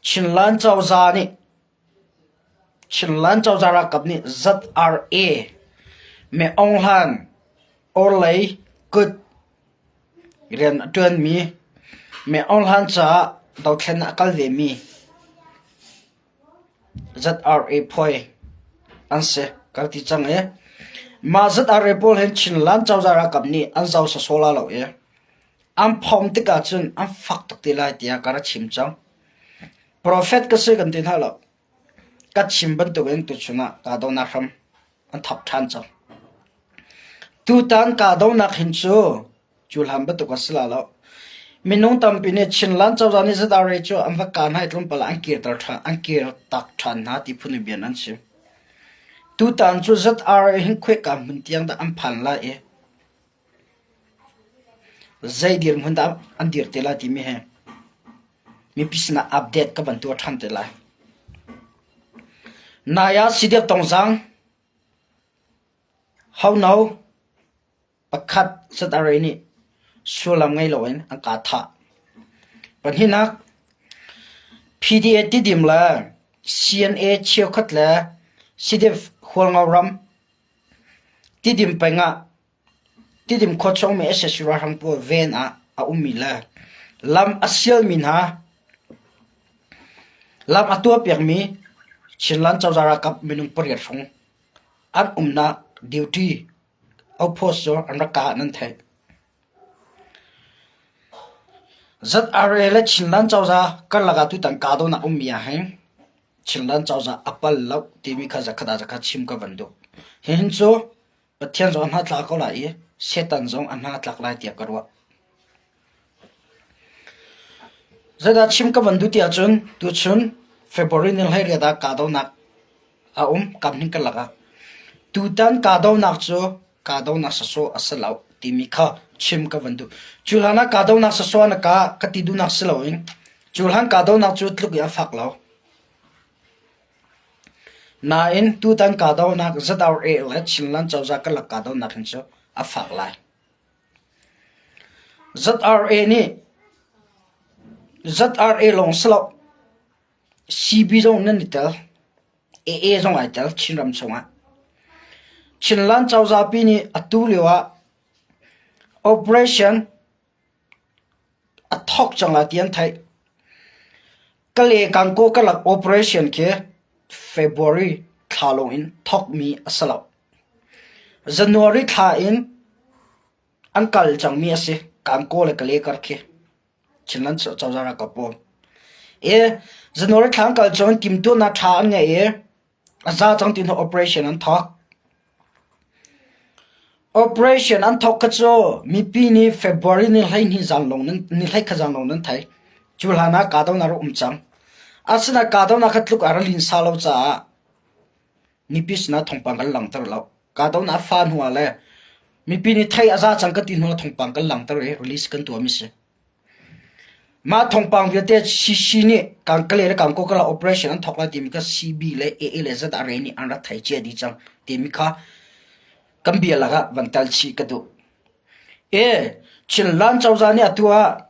Chinland cozah nih Chinland cozah ralkap nih ZRA Me Aung Hlaing orhlei kut rian a ṭuanmi Me Aung Hlaing caah dothlennak a kal vemi ZRA phuai an si kan ti cang i mah ZRA pawl hin Chinland cozah ralkap nih an zoh sawsawh la lo i an phomh tikah cun an fak tuk te lai tiah ka rak chim cang. Profet ka si kan ti hna lo. Ka chim bantukin tuchun ah kahdohnak hram an thawk ṭhan cang. Tutan kahdohnak hin cu cuhlan bantuk a si la lo. Minung tampi nih Chinland cozah nih ZRA cu an va kah hna i tlawmpal ah an kirter ṭhan, an kirtak ṭhan hna ti phun in bia an chim. Tutan cu ZRA hin khuaika hmun tiang dah an phan lai i zei dirhmun dah an dir te lai timi hi mipi sinah update ka van tuah ṭhan te lai. Nai ah Sidiak Tongzang Hono pakhat ZRA nih sullam ngei loin an ka thah. Pahnihnak, PDA Tidim le CNA cheukhat le CDF Hualngo ram Tidim peng ah Tidim khuachung mi sac ralhrang pawl ven ah a ummi le lam a sialmi hna lam a tuahpiakmi Chinland cozah ralkap minung pariat hrawng an umnak duty outpost cu an rak kah nan theih. ZRA le Chinland cozah karlak ah tutan kahdohnak ummi ahhin Chinland cozah a pal lo timi kha zakhat ah zakhat chim ka van duh. Hihin cu Pathian zong a hna tla ko lai i Satan zong a hna tlak lai tiah ka ruah. Zeidah chim ka van duh ti ahcun tuchun February ni 18 ah kahdohnak a um kamhning karlak ah. Tutan kahdohnak cu kahdohnak sawsawh a si lo timi kha chim ka van duh. Cu hlan ah kahdohnak sawsawh na ka ka ti duhnak si loin cu hlan kahdohnak cu tluk i a fak lo. Nain tutan kahdohnak ZRA le Chinland cozah karlak kahdohnak hin cu a fak lai. ZRA nih ZRA lawng si lo CB zong nan i tel. AA zong ai tel Chinram chungah. Chinland cozah pi nih atu lio ah operation a thawk cang lai ti an theih. Kale Kangkaw karlak operation khi February thla lawng in thawkmi a si lo. January thla in an kal cangmi a si. Kangkaw le Kale kar khi. Chinland cozah ralkap pawl. I January thla an kal cun timhtuahnak ṭha an ngei i a za cang ti hnu operation an thawk. Operation an thawk kha cu mipi nih February ni 12 zan lawng nan ni 21 zan lawng nan thei. Cu hlan ah kahdohnak rak um cang. Asinain kahdohnak kha tluk a ra linsa lo caah mipi sinah thawngpang kan langhter lo. Kahdohnak a fa hnu ah le mipi nih thei a za cang ka ti hnu ah thawngpang kan langhter i release kan tuahmi si. Mah thawngpang vialte CC nih Kangkale le Kangkokala operation an thawk lai timi kha CB le AA le ZRA nih an rak thei cia dih cang timi kha kan bia lakah van tel chih ka duh. E Chinland cozah nih atu ah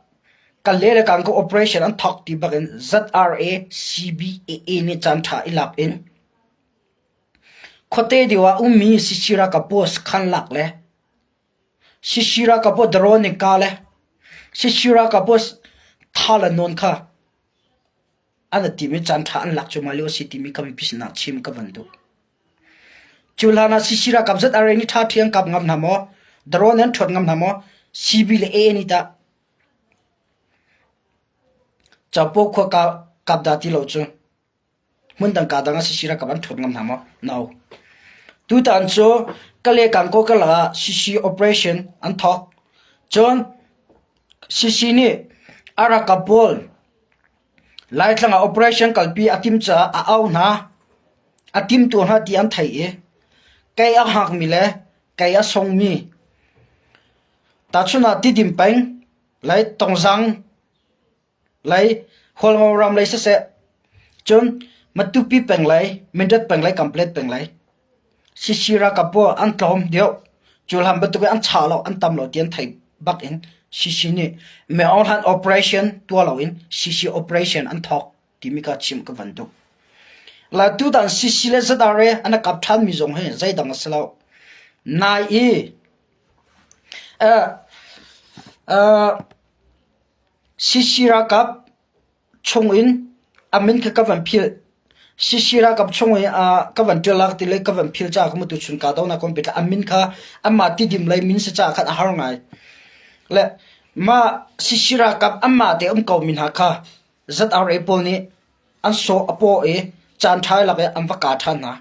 Kale le Kangko operation an thawk ti bak in ZRA CB AA nih caan ṭha i lak in Khuate deuh ah ummi Sisira ka post khan lak le Sisira ka post drone in ka le Sisira ka post tha le nawn kha an timi caan ṭha an lak cuahmah lio a si timi kha mipi sinah chim ka van duh. Cu hlan ah Sisira kap zat arei nih ṭha ṭhi an kap ngam hna maw? Drone an ṭhuat ngam hna maw? CB le AA nih tah Capo khua kap dah ti lo cu. Hmundang kaa dang ah CC ralkap an ṭhut ngam hna maw? No. Tutan cu Kale Kangkaw karlak ah CC operation an thawk. Cun CC nih a ralkap pawl Laitlang ah operation kalpi a timh caah a auh hna. A timtu hna ti an theih i kei a hngakmi le kei a songmi tahchun ah Tidim peng, Lai Tongzang lei Hualngo ram lei siseh cun Matupi peng lei Mindat peng lei Kamplet peng lei CC ralkap pawl an tlawm deuh cu hlan bantuk in an chah lo an tam lo ti an theih bak in CC nih Myo Aung Hlaing operation tuah loin CC operation an thawk. timi kha chim ka van duh. La tutan CC le ZRA an kap ṭhanmi zong hi zeidang a si lo. Nai i CC ralkap chungin a min kha ka van philh. CC ralkap chung i ka van ṭial lak ti le ka van phil caah ka mutu chun ka donak kong pehtlai a min kha anmah tidim lei min si caah khan a har ngai. Le mah CC ralkap anmah te um ko mi hna kha ZRA pawl nih an sawh a paw i caan ṭha lak i an va ka ṭhan hna.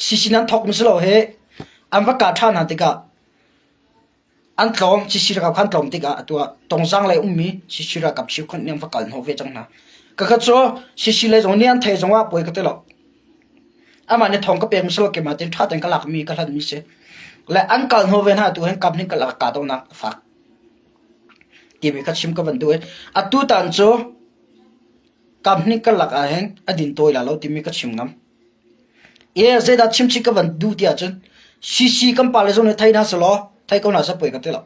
CC nan thawk mi si lo hi an va ka ṭhan hna tikah An tlawm, CC ralkap kha an tlawm tikah atu ah Tongzang lei ummi CC ralkap cheukhat nih an va kal hnawh ve cang hna. Kakhat cu CC lei zong nih an theih zongah puai ka ti lo. Amah nih thawng ka pek mi si lo keimah tein ṭha tein ka lakmi ka hlanmi si. Le an kal hnawh ve hna atu hin kam hin ka lak ka donak a fak. Timi kha chim ka van duh i atu tan cu kam hnih ka lak ah hin a din tawi la lo timi ka chim ngam. E zeidah chimchih ka van duh ti ahcun CC kan pale zong nih thei hna selaw thei ko hna seh poi ka ti lo.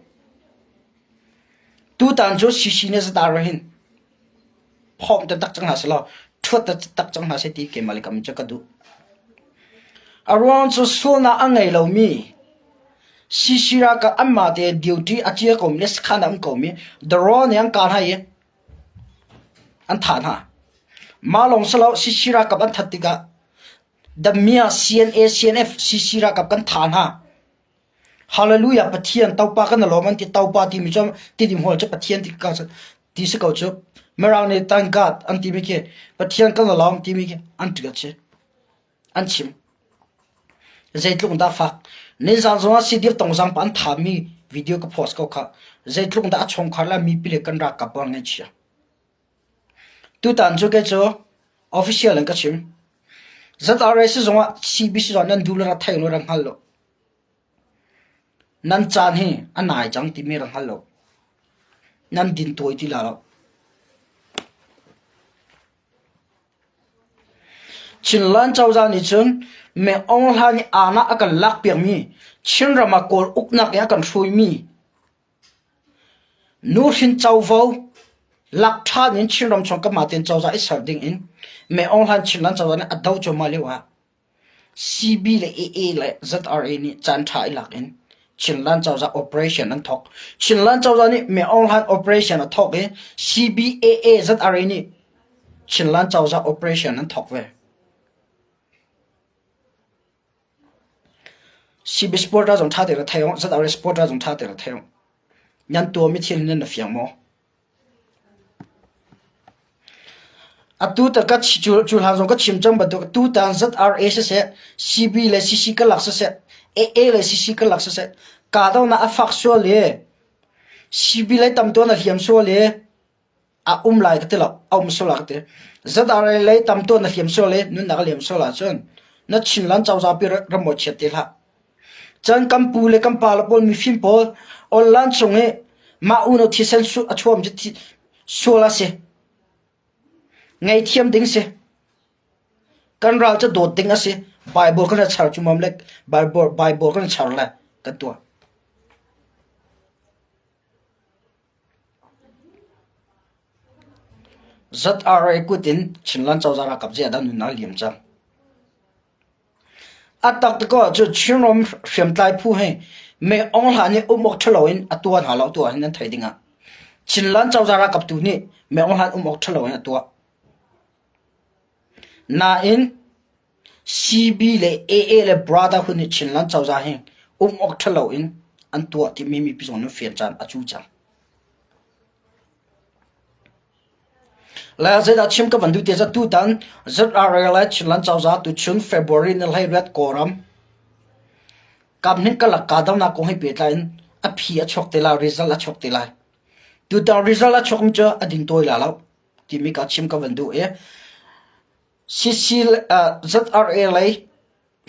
Tutan cu CC nih zatar hin phawm te tak cang hna selaw ṭhuat te tak cang hna seh ti keimah le kam cu ka duh. A ruang cu sualnak a ngei lomi CC ralkap anmah te duty a cia komi le sakhan ah um komi daraw nih an kah hna i An thah hna. Mah lawng si lo CC ralkap an that tikah Damia CNA CNF CC ralkap kan thah hna. Hallelujah Pathian topa kan lawm an ti topa timi cu tidim hol cu Pathian ti ka ti si ko cu Mirang nih thank God an timi khi Pathian kan lawm timi khi an ṭial si. An chim. Zeitluk dah fak. Nizan zongah CDF tongzang pa an thami video ka post ko kha. Zeitluk dah a chungkhar le mipi le kan ralkap pawl ngaihchia. Tutan cu kei cu official in ka chim. ZRA si zongah CBC zongah nan duh le ra thei lo ra hngal lo. Nan caan hi a nai cang timi ra hngal lo. Nan din tawi ti la lo. Chinland cozah nih cun Meng Aung Hlaing nih aana a kan lakpiakmi Chinram ah Kawl uknak in a kan hruaimi nuhrin covo lak ṭhan in Chinram chung kanmah tein cozah i ser ding in Meng Aung Hlaing Chinland cozah nih a doh cuahmah lio ah CB le AA le ZRA nih caanṭha i lak in Chinland cozah operation an thawk. Chinland cozah nih Meng Aung Hlaing operation a thawk i CB, AA, ZRA nih Chinland cozah operation an thawk ve. CB supporter zong ṭha tein ra thei u, ZRA supporter zong ṭha tein ra thei u. Nan tuahmi thil nan na fiang maw? Atu ta ka cu hlan zong ka chim cang bantuk tutan ZRA siseh, CB le CC ka lak siseh, AA le CC ka lak siseh, kahdohnak a fak sual i CB lei tam tuan a hliam sual i a um lai ka ti lo, a um sual la ka ti. ZRA lei tam tuan a hliam sual i nunnak a liam sual ahcun na Chinland cozah pi ram maw chiat te hlah. Cun kan pu le kan pale pawl mifim pawl online chung i mah unau thisen a chuam cu sual a si. Ngaihthiam ding si. Kan ral cu dawt ding a si. Bible kan char cu mam le Bible, Bible kan char le kan tuah. ZRA kut in Chinland cozah ralkap zei ah dah nunnak a liam cang? A tak ko ahcun Chinram hriamtlai phu hi Meng Aung Hlaing nih um awk ṭhalo in a tuah hna lo tuah hin nan theih ding ah Chinland cozah ralkap tu nih Meng Aung Hlaing um awk ṭhalo in a tuah. Nain CB le AA le Brotherhood nih Chinland cozah hi um awk ṭhalo in an tuah timi mipi zong nan fian caan a cu cang. Le zeidah chim ka van duh ti cu tutan ZRA le Chinland cozah tuchun February ni 18 Kawlram kamhning kalak kahdohnak kong he pehtlai in a phi a chuak te lai, result a chuak te lai. Tutan result a chuakmi cu a ding tawi la lo timi ka chim ka van duh i CC ZRA lei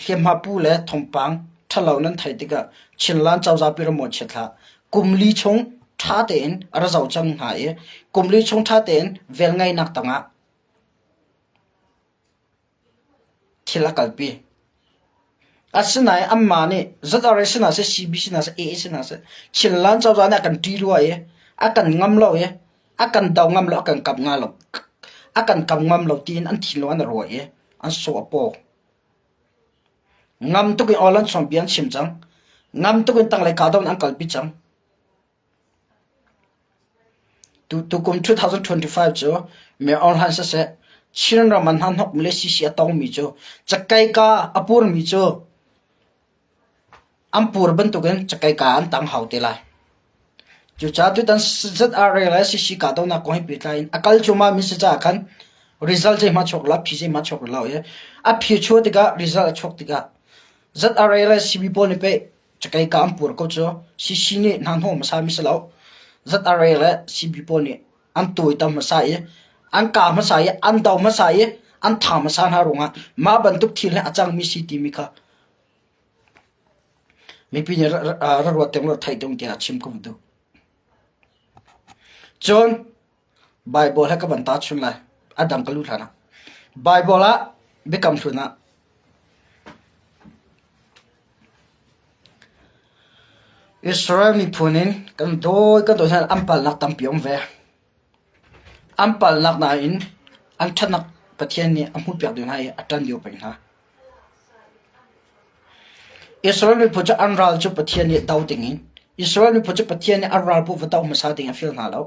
Hliamhma pu le thawngpang ṭhalo nan theih tikah Chinland cozah pi ram chiat hlah. Kum li chung ṭha tein a ra zoh cang hna i kum li chung ṭha tein velngeihnak tangah thil a kalpi. Asinain anmah nih ZRA sinah seh, CB sinah seh, AA sinah seh Chinland cozah nih a kan ṭih rua i a kan ngam lo i a kan do ngam lo, a kan kap nga lo. A kan kam ngam lo tiin an thinlung an ruah i an sawh a paw. Ngam tuk in aw an chawng bia an chim cang. Ngam tuk in tanglei kahdohnak an kalpi cang. Tukum 2025 cu Mayor Aung Hlan siseh, Chin ram an hnahnokmi le CC a tongmi cu cakei ka a purmi cu an pur bantukin cakei ka an tang hau te lai. Cucaah tutan ZRA le CC kahdohnak kong he pehtlai in a kal cuahmah mi si caah khan result zeihmanh a chuak lo, phi zeihmanh a chuak lo i a phi chuah tikah result a chuak tikah ZRA le CB pawl nih pei cakei ka an pur ko cu CC nih hna hnawh hmasa mi si lo. ZRA le CB pawl nih an tuaitam hmasa i an ka hmasa i an do hmasa i an tha hmasa hna ruangah mah bantuk thil hi a cangmi si timi kha Mipi nih ra ruat ding law theih ding tiah chim ka duh. Cun Bible he ka van tahchun lai. A dang ka lut hlan ah. Bible ah Biakam Hlun ah Israel miphun in kan dawi kan dawi hna an palnak tampi um ve. An palnak nain an ṭhatnak Pathian nih a hmuhpiak ding hna i a ṭan lio peng hna. Israel miphun cu an ral cu Pathian nih do dingin Israel miphun cu Pathian nih an ral pawl va doh hmasa ding a fial hna lo.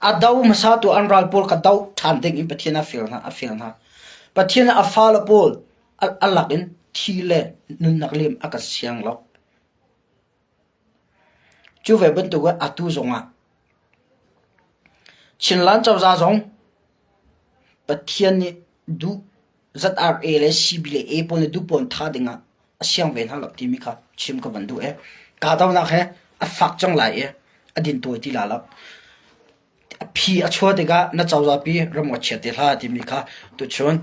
A do hmasatu an ral pawl kha doh ṭhan dingin Pathian a fial hna. A fial hna. Pathian nih a fale pawl a lak in thi le nunnak lim a kan siang lo. Cu ve bantuk in atu zongah Chinland cozah zong Pathian nih duh ZRA le CB le A pawl nih duh pawl tha dingah a siang ve hna lo timi kha chim ka van duh i kahdohnak he a fak cang lai i a din tawi ti la lo. A phi a chuah tikah na cozah pi ram a chia te hlah timi kha tuchun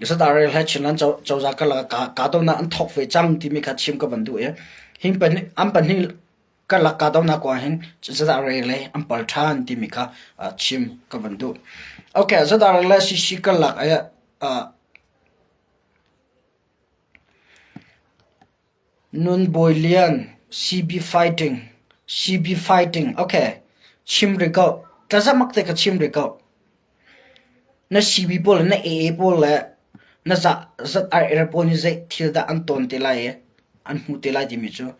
ZRA le Chinland cozah karlak ah kahdohnak an thawk ve cang timi kha chim ka van duh i hin an pahnih karlak kahdohnak kong ahhin ZRA le an pal ṭhan timi kha chim ka van duh. Okay, ZRA le CC karlak ah Nun Bawi Lian, CB fighting, CB fighting, okay, chim rih ko. Tlazamak te ka chim rih ko. Na CB pawl le na AA pawl le na ZRA pawl nih zei thil dah an tawn te lai i an hmuh te lai timi cu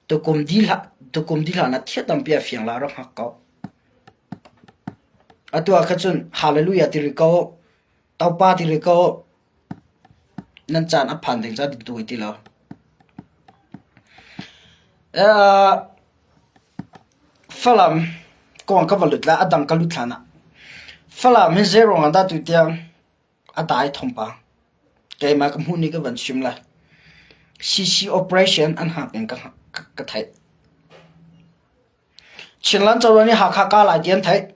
tukum dih hlah tukum dih hlah na thil tampi a fiang la rak hngak ko. Atu ah kha cun hallelujah ti rih ko, topa ti rih ko, nan caan a phan ding ca ti tu ti lo. Uh, Falam kong ka va lut la a dang ka lut hlan ah Falam hi zei ruangah dah tu tiang a dai thawngpang keimah ka hmuh ni ka van chim lai CC operation an hak in ka ka theih Chinland cozah nih Hakha ka lai ti an theih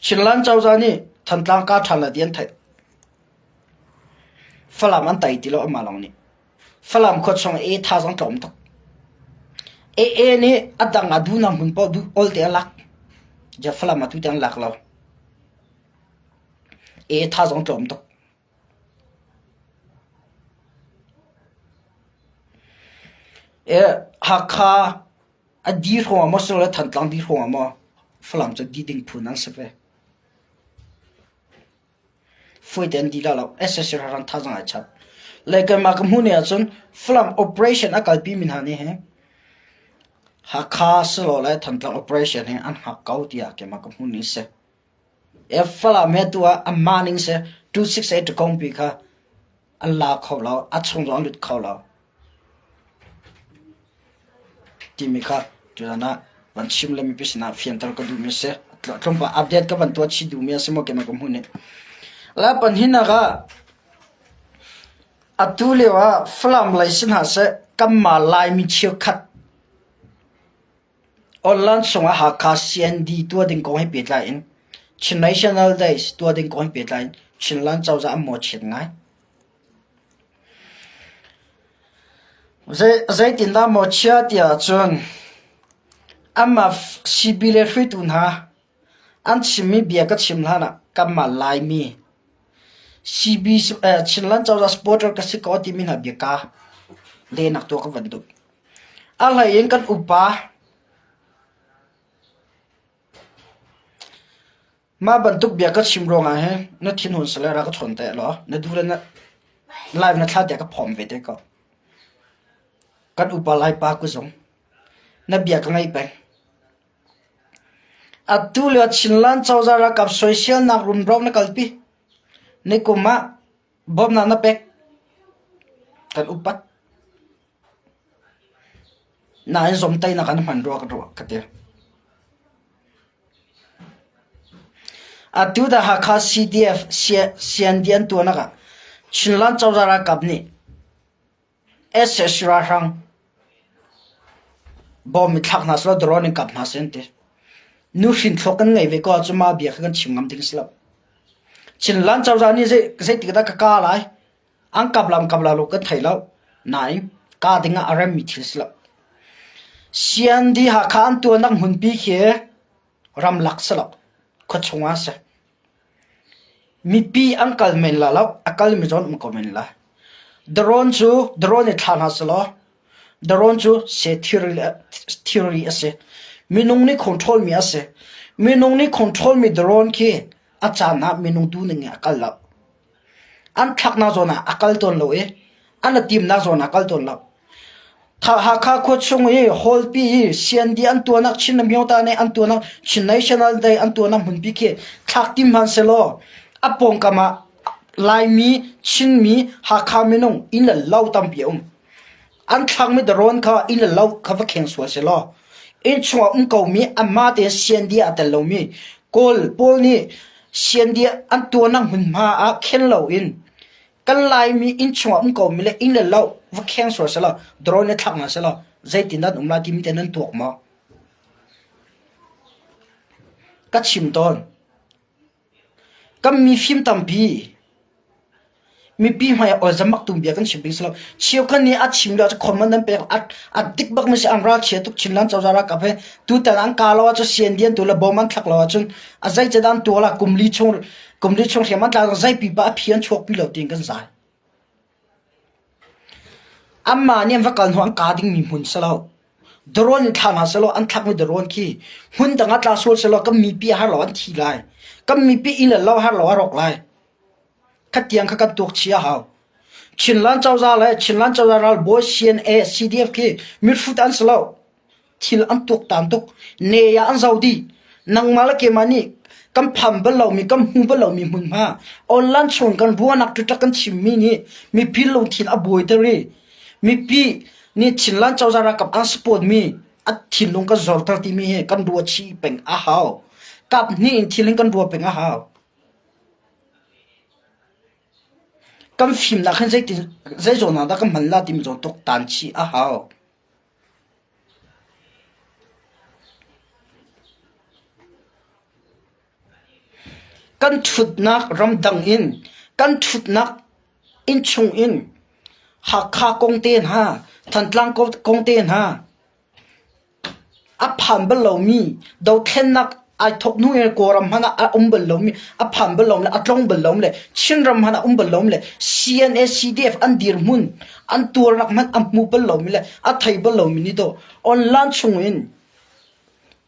Chinland cozah nih Thantlang ka ṭhan lai ti an theih Falam an tai ti lo amah lawng nih Falam khua chung e thazaang tlawm tuk. AA nih a dang a duhnak hmun paoh duh ol te a lak. Ja Falam atu tiang lak lo. E thazaang tlawm tuk. E Hakha a di hrawng ah maw silo le Thantlang di hrawng ah maw Falam cu di ding phun an si ve. Fuaite an dih lo. SSC ralhrang thazaang ai chap. Le keimah ka hmuh ni ahcun Falam operation a kalpi mi hna nih hi Hakha silole Thantlang operation hi an hngak ko tiah keimah ka hmuh ni si. E Falam he tu ah anmah ning si 268 kongpi kha an la kho lo, a chung zong an lut kho lo. Timi kha tuzan ah van chim le mipi sinah fianter ka duhmi a si. Tlawmpal update ka van tuah chih duhmi a si maw keimah ka hmuh nih. La panhinak ah atu lio ah Falam lei si hna seh kanmah Laimi cheukhat online chungah Hakha CND tuah ding kong he pehtlai in Chin National Days tuah ding kong he pehtlai in Chinland cozah an mawhchiat ngai. Zeitindah maw chia ti ahcun anmah CB le hruaitu hna an chimmi bia ka chim hlanah kanmah Laimi CB Chinland cozah supporter ka si ko timi hna bia ka lehnak tuah ka van duh. A hlei in kan upa. Mah bantuk bia ka chim ruangah hin na thinhun sal ra ka chawn te law na duh le na live na thla tiah ka phawm ve te ko. Kan upa Laipa kuzung na bia ka ngaih peng. Atu lio Chinland cozah ralkap soiselnak rumro na kalpi. Nikum ah bawmhnak na pek. Kan upat. Nain zomtainak an hman rua ka ruah ka ti. Atu dah Hakha CDF CND an tuahnak ah Chinland cozah ralkap nih sac ralhrang bawm i thlak hna selaw drone in kap hna seh an ti. Nuhrin thluak kan ngei ve ko ahcun mah bia kha kan chim ngam ding si lo. Chinland cozah nih zeitik dah ka ka lai? An kap lam kap la lo kan thei lo. Nain ka ding ah a remmi thil si lo. CND Hakha an tuahnak hmunpi khi ramlak si lo. Khuachung ah si. Mipi an kal men la lo, a kalmi zong an um ko men la. Drone cu drone i thla hna selaw drone cu seh thilri a si. Minung nih control mi a si. Minung nih control mi drone khi a caan ah minung duhning in a kal lo. An thlaknak zawn ah a kal tawn lo i an i timnak zawn ah a kal tawn lo. Hakha khua chung i hallpi i CND an tuahnak Chin Amyota nih an tuahnak Chin National Day an tuahnak hmunpi khi thlak tim hmanhsehlaw a pawngkam ah Laimi, Chinmi, Hakha minung inn le lo tampi a um. An thlakmi darawn kha inn le lo kha va kheng sual sehlaw inn chungah um komi anmah tein CND ah tel lomi Kawl pawl nih CND an tuahnak hmunhma ah khen loin Kan Laimi innchung ah um komi le inn le lo va kheng sual selaw drone in thlak hna selaw zeitin dah an um lai timi te nan tuak maw? Ka chim tawn. Kan mifim tampi mipi hmai ah olzamak tum bia kan chim ding si lo. Cheukhat nih a chim lio cu comment nan pek a dik bak mi si an ralchia tuk Chinland cozah ralkap he tutan an ka lo ahcun CND an tu le bom an thlak lo ahcun a zei can an tuah la kum li chung Kum li chung hriam an tla zei pipa a phi an chuak pi lo tiin kan zai. Anmah nih an va kal hnu an ka dingmi hmun si lo. Drone in thla hna selaw an thlakmi drone khi hmun dang ah tla sual selaw kan mipi a har lo an thi lai. Kan mipi inn le lo har lo a rawk lai. Khatiang kha kan tuak chih a hau. Chinland cozah le Chinland cozah ralbawi CNA CDF khi mihrut an si lo. Thil an tuaktan tuk. Ne ah an zo dih. Nangmah le keimah nih kan phan bal lomi, kan hmu bal lomi hmunhma online chung kan ruahnak ṭuṭak kan chimmi nih mipi lungthin a buaiter i mipi nih Chinland cozah ralkap an support mi a thinlung kan zorter timi hi kan ruah chih peng a hau. Kap hnih in thil in kan ruah peng a hau. Kan fimnak hin zeitin zei zawn ah dah kan hman la timi zawn tuaktan chih a hau. Kan ṭhutnak ramdang in, kan ṭhutnak innchung in Hakha kong te hna, Thantlang kong te hna A phan bal lomi dothlennak ai thawk hnu in Kawlram hmanh ah a um bal lomi, a phan bal lomi le a tlong bal lomi le Chinram hmanh ah a um bal lomi le CNA CDF an dirhmun an tuarnak hmanh a hmu bal lomi le a thei bal lomi nih dawh online chung in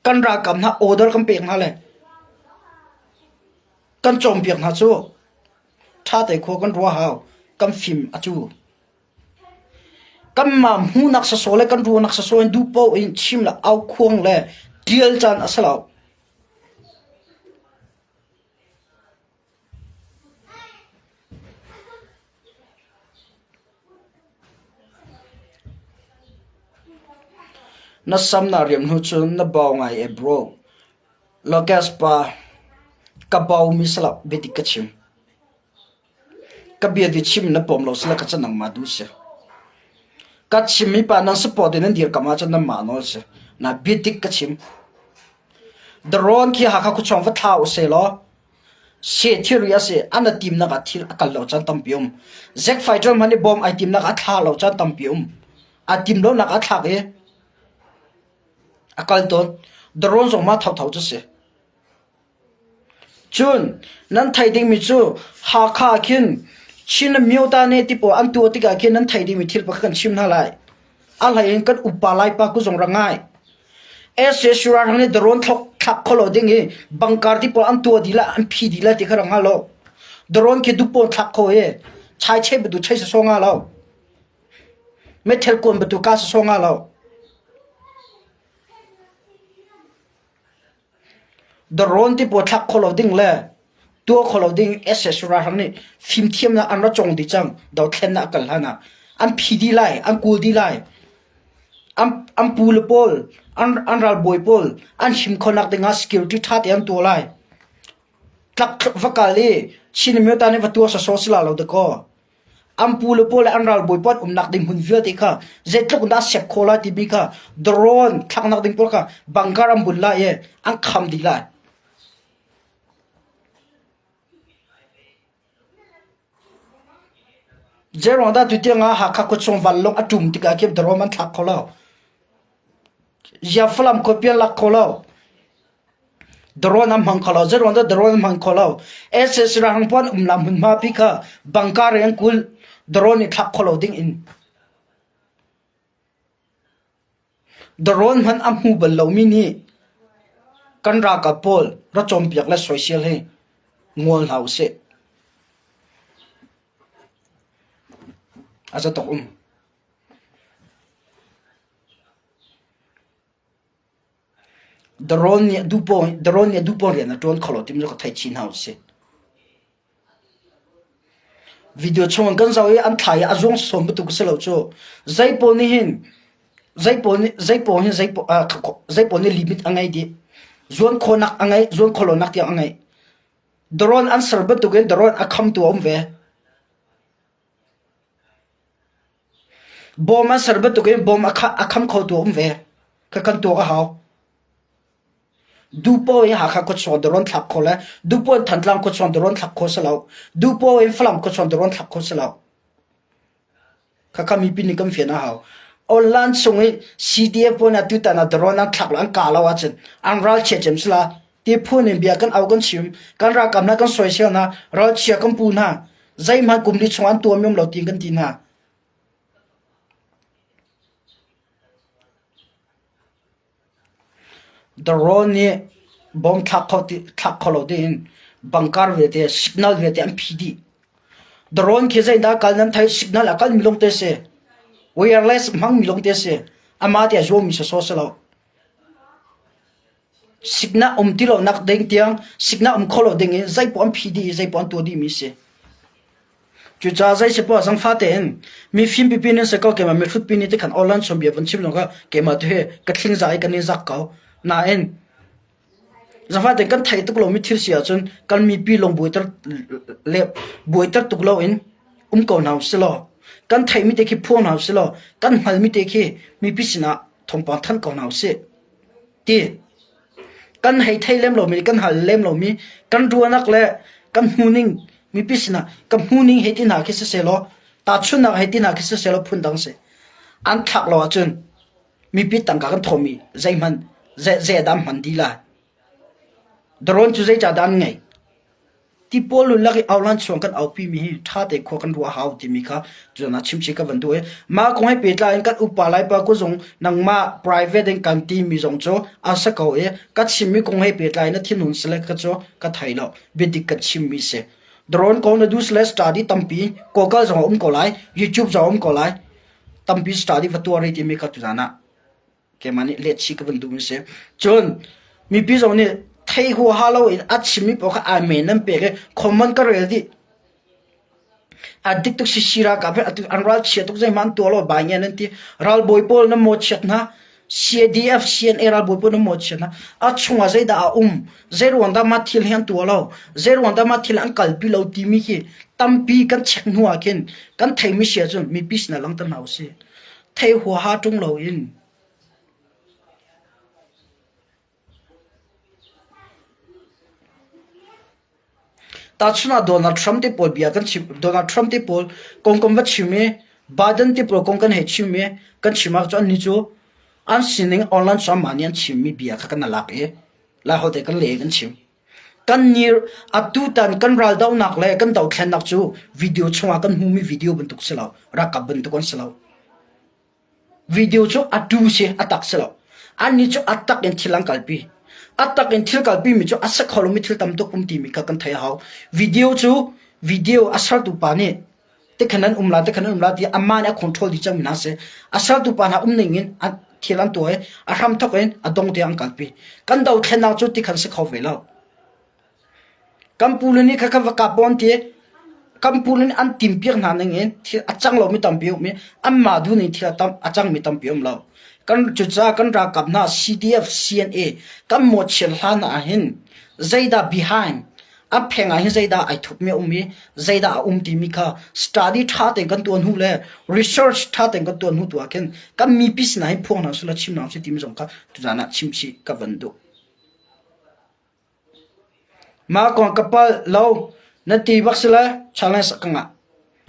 kan ralkap hna order kan pek hna le kan cawnpiak hna cu ṭha te khua kan ruah hau kan fim a cu. Kanmah hmuhnak sawsawh le kan ruahnak sawsawh in duh paoh in chim le aukhuang le ṭial caan a si lo. Na sam naa riam hnu cun na bau ngai e bro. Lokesh pa, ka baumi si lo, biadik ka chim. Ka bia di chim na pom lo sila ka ca nangmah duh si. Ka chimmi pa nan support in nan dirkam ahcun nanmah nawl si. Na biadik ka chim. Drone khi Hakha khuachung va thla u seh law seh thilri a si an a timnak ah thil a kal lo caan tampi um. Zack fighter hmanh i bom ai timnak ah thla lo caan tampi um. A tim lonak a thlak i a kal tawn. Drone zong mah thotho cu si. Cun nan theih dingmi cu Hakha ah khin Chin le Myota ne ti pawl an tuah tikah khin nan theih dingmi thil pakhat kan chim hna lai. A hlei in kan upa Laipa ku zong rak ngai. SSU ralhrang nih drone thlok Thlak kho lo ding i bangkar ti pawl an tuah dih la an phi dih la ti kha rak hngal lo. Drone khi dupaw thlak kho i chai chei batu chei sawsawh nga lo. Meithal kuan batu ka sawsawh nga lo. Drone ti pawl thlak kho lo ding le tuah kho lo ding SS ralhrang nih fimthiamnak an ra cawng dih cang dothlennak a kal hlan ah an phi dih lai an kawl dih lai an pu le pawl an ralbawi pawl an him khonak ding ah security ṭha te an tuah lai tlak va kal i Chin Amyota nih va tuah sawsawh si la lo dakaw an pu le pawl le an ralbawi pawl umnak ding hmun vialte kha zeitluk in dah sep khawh lai timi kha drone thlaknak ding pawl kha bunker an bun lai i an kham dih lai. Zeiruang dah tutiang ah Hakha khuachung vanlawng a ṭum tikah khin drone an thlak kho lo. Zia Falam khuapi an lak kho lo. Drone an hmang kho lo. Zeiruang dah drone an hmang kho lo. SAC ralhrang pawl an um lam hmunhma pi kha bangkar in an kulh. Drone i thlak kho lo ding in. Drone hmanh a hmu bal lomi nih kan ralkap pawl ra cawnpiak le soisel hi ngol hna usih. A za tuk um. Drone nih duhpaw rian a ṭuan kho lo timi cu ka theih chin hna usih. Video chung kan zoh i an thla i a zuang sawm bantuk a si lo cu. Zei pawl nih hin zei pawl nih zei pawl hin zei zei pawl nih limit a ngei dih. Zuan khawhnak a ngei, zuan khawh lonak tiang a ngei. Drone an ser bantukin drone a khamtu a um ve. Bawm an ser bantukin bawm a kham khotu a um ve. Kha kan tuak a hau. Duhpoh in Hakha khuachung darawn thlak kho le duhpoh in Thantlang khuachung darawn thlak kho si lo. Duhpoh in Falam khuachung darawn thlak kho si lo. Khakha mipi nih kan fian a hau. Online chung i CDF pawl nih tutan ah darawn an thlak lo an kah lo ahcun an ralchia cem si la. Ti phun in bia kan au kan chim. Kan ralkap hna kan soisel hna. Ralchia kan pu hna. Zeihmanh kum li chung an tuah mi um lo tiin kan ti hna. Drone nih bom thlak kho lo dingin bangkar vialte signal vialte an phih dih. Drone khi zeidah kal nan theih signal a kalmi lawngte a si. Wireless hmangmi lawngte a si. Amah te a zuammi sawsawh a si lo. Signal um ti lonak ding tiang signal um kho lo ding in zeipoh an phih dih i zeipoh an tuah dihmi a si. Cucaah zei si poah zangfah tein mifim pipi nan si ko keimah mihrut pi nih tikhan awlan chawnbia vun chim lawng kha keimah tu hi ka thlingza i kan i zak ko. Nain zangfah tein kan theih tuk lomi thil si ahcun kan mipi lung buaiter le buaiter tuk loin um ko hna usih law kan theihmi te khi phuang hna usih law kan hngalmi te khi mipi sinah thawngpang thanh ko hna usih. Ti kan hei thei lem lomi kan hal lem lomi kan ruahnak le kan hmuhning mipi sinah ka hmuhning hei ti hna khi sisehlaw tahchunhnak hei ti hna khi sisehlaw phundang si an thlak lo ahcun mipi tangka kan thawhmi zeihmanh zeidah hman dih lai drone cu zeicahdah an ngeih Tipawl lulak i aulan chuang kan aupi mi hi ṭha te khua kan ruah hau timi kha cun ah chimchih ka van duh i mah kong he pehtlai in kan upa laipa ku zong nangmah private in kan ti mi zong cu a si ko i ka chimmi kong he pehtlai na thinhun sile ka cu ka thei lo biadik kan chimmi si drone kong na duh sile study tampi Google zong a um ko lai YouTube zong a um ko lai tampi study va tuah rih timi kha tuzan ah Keimah nih lehchih ka van duhmi si. Cun mipi zong nih thei huaha loin a chimmi paoh kha amen nan pek i comment ka rel dih. A dik tuk sisi ralkap he atu an ral chia tuk zeihmah an tuah lo bai nge nan ti. Ralbawi pawl nan mawhchiat hna. CDF CNA ralbawi pawl nan mawhchiat hna. A chungah zeidah a um? Zeiruang dah mah thil hi an tuah lo? Zeiruang dah mah thil an kalpi lo timi khi tampi kan check hnu ah khin kan theimi si ahcun mipi sinah langhter hna usih. Thei huaha ṭung loin Tahchunh ah Donald Trump te pawl bia kan chim Donald Trump te pawl kong kan va chim i Biden te pawl kong kan hei chim i kan chim ahcun annih cu an sining online cu anmah nih an chimmi bia kha kan lak i Laiholh te kan leh i kan chim. Kan ni atutan kan raldohnak le kan dothlennak cu video chungah kan hmuhmi video bantuk si lo, ralkap bantuk an si lo. Video cu a tu si, a tak si lo. Annih cu a tak in thil an kalpi. A tak in thil kalpi mi cu a si kho lomi thil tam tuk um timi kha kan theih a hau. Video cu video a sertu pa nih tikhan an um la tikhan an um la tiah amah nih a control dih cangmi hna si. A sertu pa hna um ning in thil an tuah i a hramthawk in a dong tiang an kalpi. Kan dothlennak cu tikhan si kho ve lo. Kan pule nih kha va kap an ti. Kan pule nih an timpiak hna ning in thil a cang lomi tampi a um i anmah duh ning thil a tam a cangmi tampi a um lo. Kan cucaah kan ralkap hna CDF, CNA kan mawhchiat hlan ah hin zeidah behind a pheng ah hin zeidah ai thupmi a um i zeidah a um timi kha study ṭha tein kan tuah hnu le research ṭha tein kan tuah hnu tu ah khin kan mipi sinah hin phuang hna usih law chim hna usih timi zong kha tuzaan ah chim chih ka van duh. Mah kong ka palh lo na ti bak si le challenge ka ngah.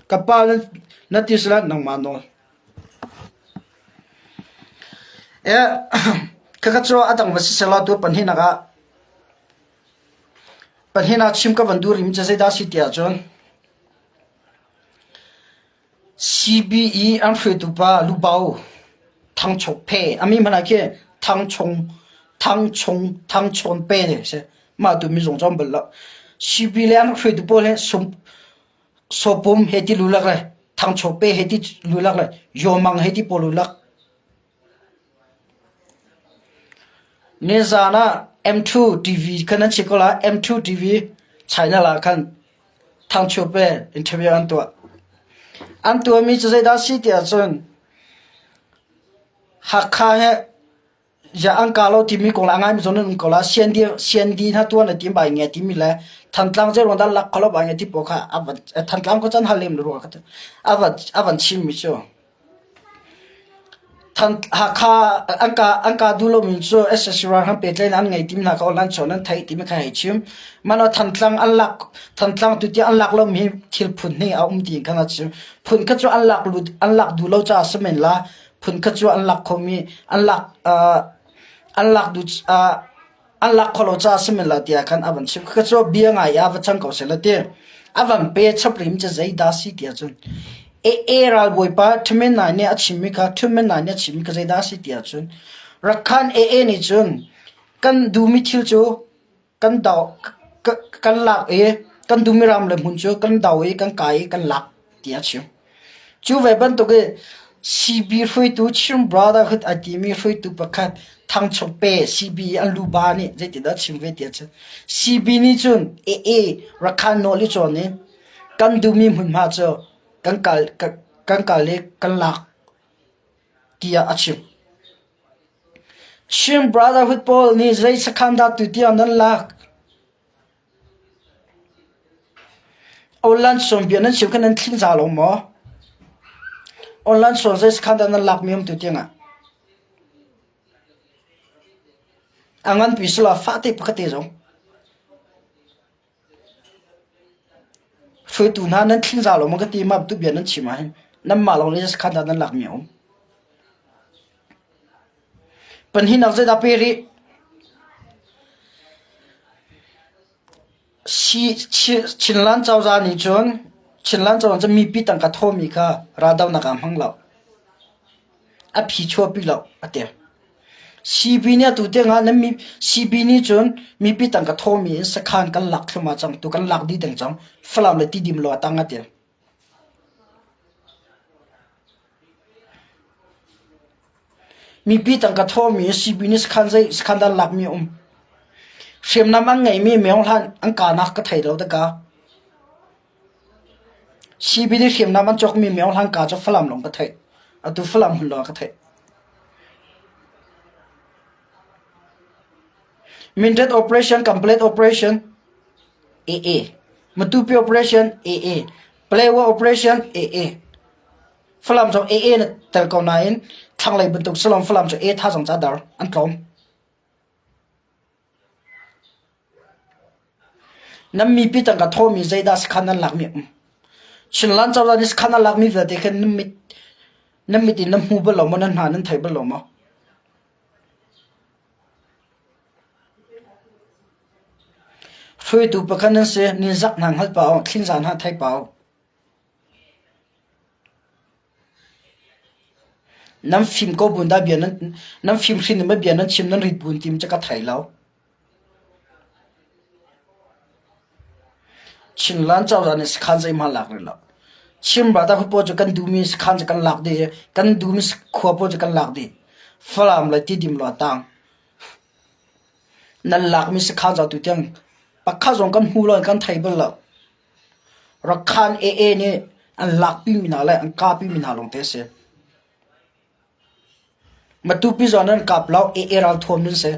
Ka palh na ti si le nangmah nawl. Khakha cu a dang va si selaw tu pahnihnak ah pahnihnak chim ka van duh rihmi cu zeidah a si ti ahcun CBE an hruaitu pa Lubau Thangchok Phe a mi hmanh ah khi Thangchung Thangchung Thangchawn Pe ne si. Mah tu mizung cu an bal lo. CB le an hruaitu pawl hi sum Sopum he ti lulak le Thangchok Pe he ti lulak le Yomang he ti pawl lulak. Nizaan ah M2 TV khan an si ko la M2 TV China ah khan Thangchup he interview an tuah. An tuahmi cu zeidah a si ti ahcun Hakha he ya an ka lo timi kong le a ngaimi zong nan um ko la. CND CND hna tuan na tim bai nge timi le Thantlang zeiruang dah lak kholo bai nge ti pawl kha a van Thantlang ko can hal lem lo ruang a van a van chimmi cu. Hakha an ka duh lomi cu sac ralhrang pehtlaihnak an ngei timi hna kha online chawn an theih timi kha hei chim. Mah Thantlang an lak Thantlang tutiang an lak lomi hi thil phun hnih a um ti khan a chim. Phun khat cu an lak an lak duh lo caah si men la. Phun khat cu an lak khomi an lak an lak duh An lak kho lo caah si men lo tiah khan a van chim. Khakha cu bia ngai ah va cang ko seh law ti. A van pe chap rim cu zeidah si tiah cun AA ralbawipa Thumen Nai nih a chimmi kha Thumen Nai nih a chimmi kha zeidah si tiah cun Rakhan AA nih cun kan duhmi thil cu kan do kan lak i kan duhmi ram le hmun cu kan do i kan kai i kan lak tiah a chim. Cu ve bantuk i CB hruaitu Chin Brotherhood a timi hruaitu pakhat Thangchok Pe CB an luba nih zeitindah a chim ve tiah cun CB nih cun AA Rakhan nawl i cawn i kan duhmi hmunhma cu kan kal kan kal i kan lak tiah a chim. Chin Brotherhood pawl nih zei sakhan dah tutiang nan lak? Online sawmbia nan chim kha nan thling za lo maw? Online sawm zei sakhan dah nan lakmi um tu tiangah? A nganpi sila fahte pakhat te zong. Hruaitu hna nan thling za lo maw ka ti ma tu bia nan chim ahhin nanmah lawng nih sakhan dah nan lakmi a um. Pahnihnak zeidah pe rih? Chinland cozah nih cun Chinland cozah cu mipi tangka thawmi kha raldohnak ah hmang lo. A phi chuahpi lo a ti. CB nih atu tiang ah nan CB nih cun mipi tangka thawmi in sakhan kan lak thluahmah cang tu kan lak dih deng cang. Falam le Tidim lo a tang a ti. Mipi tangka thawmi CB nih sakhan zei sakhan dah lakmi a um. Hriamnam an ngeihmi meo hlan an kahnak ka thei lo daka. CB nih hriamnam an cawkmi meo hlan ka cu Falam lawng ka theih. Atu Falam hmun lawng ka theih. Mindat operation, complete operation, AA. Matupi operation, AA. Palewa operation, AA. Falam zong AA na tel ko nain thlanglei bantuk salom Falam cu A tha zong ca dar an tlawm. Nan mipi tangka thawmi zeidah sakhan nan lakmi um. Chinland cozah nih sakhan an lakmi vialte khan nan mit nan mit in nan hmu bal lo maw nan hna nan thei bal lo maw? Hruaitu pakhat nan si, ninzak hna hngal pah u, thlinza hna thei pah u. Nan fim ko bun dah bia nan nan fim hrin in bia nan chim nan rit bun tim cu ka thei lo. Chinland cozah nih sakhan zeihmanh lak rih lo. Chin Brotherhood pawl cu kan duhmi sakhan cu kan lak dih i kan duhmi khua pawl cu kan lak dih. Falam le Tidim lo a tang. Nan lakmi sakhan cu atu tiang pakhat zong kan hmu lo in kan thei bal lo. Rakhan AA nih an lakpimi hna le an kahpimi hna lawngte a si. Matupi zong nan kap lo, AA ralthuam nan si.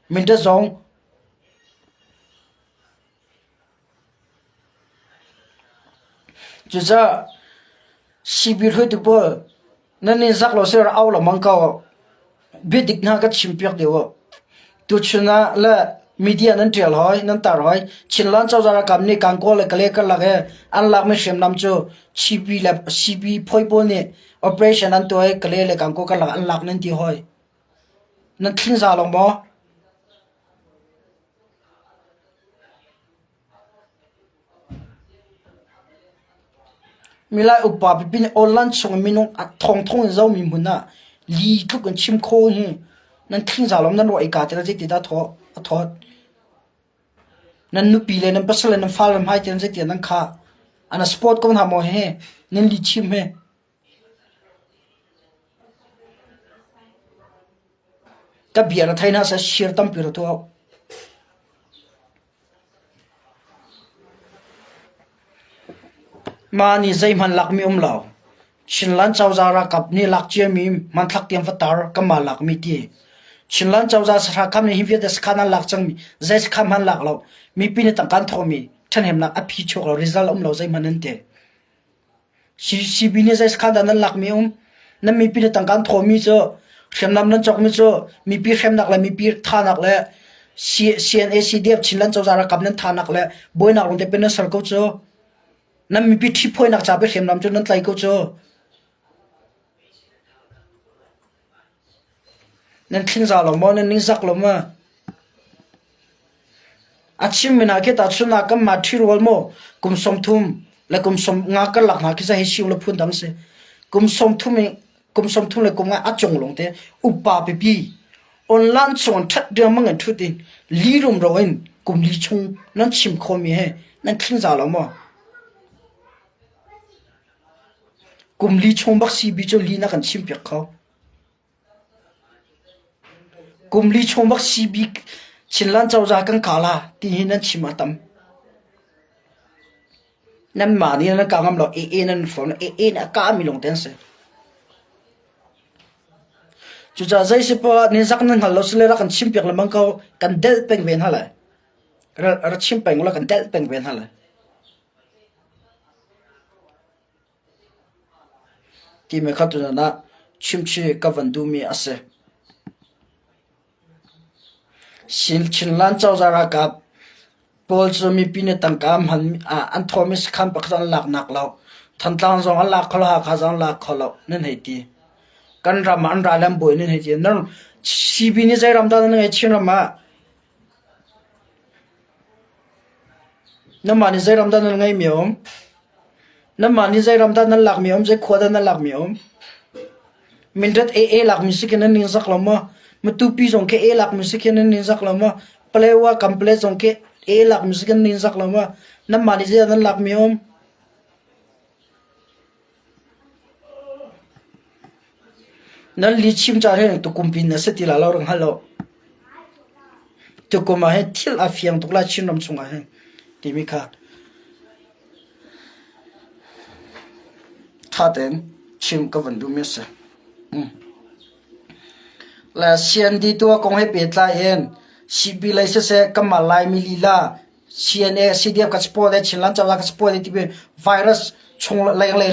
Mindat zong Cucaah CB hruaitu pawl nan i zak lo sih au lengmang ko. Biadik hna ka chimpiak deuh u. Tuchun ah le media nan ṭial hoi, nan tar hoi. Chinland cozah ralkap nih Gangaw le Kalay karlak i an lakmi hriamnam cu CB le CB phawi pawl nih operation an tuah i Kalay le Gangaw karlak an lak nan ti hoi. Nan thlingza lo maw? Milai upa pipi nih online chung in minung a thongthong in zomi hmun ah li tluk in chim kho hi nan thlingza lawm nan ruah i ka te zeiti dah a thawt. Nan nupi le nan pasal le nan fale hmai te zeiti nan khah. An support ko hna maw he nan li chim he. Ka bia na thei hna seh share tampi ra tuah. Mah nih zeihmanh lakmi um lo. Chinland cozah ralkap nih lak ciami hmanthlak tiang va tar kanmah lakmi ti. Chinland cozah sahrahkam nih hi vialte sakhan an lak cangmi zei sakhan hmanh lak lo. Mipi nih tangka an thawhmi ṭhahnemnak a phi chuak lo result um lo zeihmanh an ti. CB nih zei sakhan dah nan lakmi um? Nan mipi nih tangka an thawhmi cu hriamnam nan cawkmi cu mipi hremnak le mipi thanak le CNA CDF Chinland cozah ralkap nan thanak le buainak lung te pe nan ser ko cu. Nan mipi ṭhiphuainak ca pe hriamnam cu nan tlai ko cu. Nan thlingza lo maw? Nan ningzak lo maw? A chimmi hna khi tahchun ah kanmah ṭhirual maw kum 30 le kum 50 karlak hna khi hei siu le phundang si. Kum 30 i kum 30 le kum nga a cung lawng te upa pipi online chung in ṭhat riangmang in ṭhut in li rumro in kum li chung nan chim khawhmi he nan thlingza lo maw? Kum li chung bak CB cu li na kan chimpiak kho. Kum li chung bak CB Chinland cozah kan ka la ti hi nan chim a tam. Nanmah nih nan ka ngam lo AA nan phone AA nih a kah mi lawng te an si. Cucaah zei si poah nizak nan hngal lo sile rak kan chimpiak lengmang ko kan delh peng ve hna lai. Ra chim peng ula kan delh peng ve hna lai. Timi kha tutan ah chimchih ka van duhmi a si. Chinland cozah ralkap pawl cu mipi nih tangka hman an thawhmi sakhan pakhat an laknak lo. Thantlang zong an lak kho lo, Hakha zong an lak kho lo nan hei ti. Kan ram ah an ral an buai nan hei ti. Nan CB nih zei ram dah nan ngei Chinram ah? Nanmah nih zei ram dah nan ngeihmi a um? Nanmah nih zei ram dah nan lakmi a um? Zei khua dah nan lakmi a um? Mindat AA lakmi si khi nan ningzak lo maw? Matupi zong khi A lakmi si khi nan ningzak lo maw? Palewa Kample zong khi A lakmi si khi nan ningzak lo maw? Nanmah nih zei dah nan lakmi a um? Nan lihchim caan hi tukum pin a si ti lai lo rak hngal lo. Tukum ah hin thil a fiang tuk lai Chinram chungah hin timi kha ṭha tein chim ka van duhmi a si. Le CND tuah kong he pehtlai in CB lei siseh kanmah Laimi lila CNA, CDF ka support e, Chinland cozah ka support e timi virus chung lenglei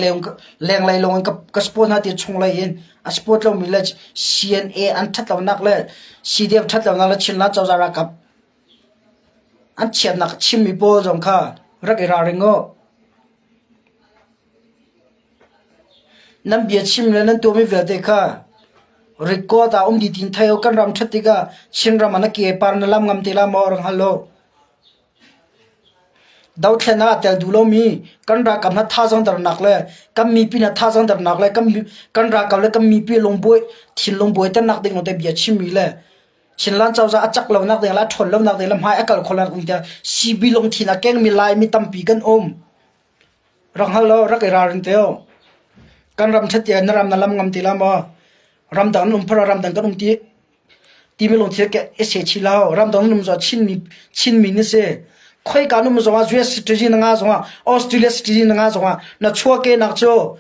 lenglei lawng in ka support hna ti chunglei in a support lomi le CNA an ṭhat lonak le CDF ṭhat lonak le Chinland cozah ralkap an chiatnak chimmi pawl zong kha rak i ralring u. Nan biachim le nan tuahmi vialte kha record ah um dih tiin thei u. Kan ram ṭhat tikah Chinram ah na ke par na lam ngam te la maw rak hngal u. Dothlen ah tel duh lomi kan ralkap hna thazaang dernak le kan mipi hna thazaang dernak le kan ralkap le kan mipi lungbuai thinlung buaiternak ding lawngte bia chimmi le. Chinland cozah a cak lonak ding le a ṭhawn lonak ding le hmai a kal khawh lonak ding tiah CB lungthin a kengmi Laimi tampi kan um. Rak hngal law rak i ralring te u. Kan ram ṭhat tiah na ram na lam ngam ti la maw? Ramdang nan um phar ah ramdang kan um ti timi lungthin ke i se chih lo. Ramdang nan um zong ah Chinmi Chinmi na si. Khoika nan um zong ah US citizen na ngah zong ah Australia citizen na ngah zong ah na chuahkehnak cu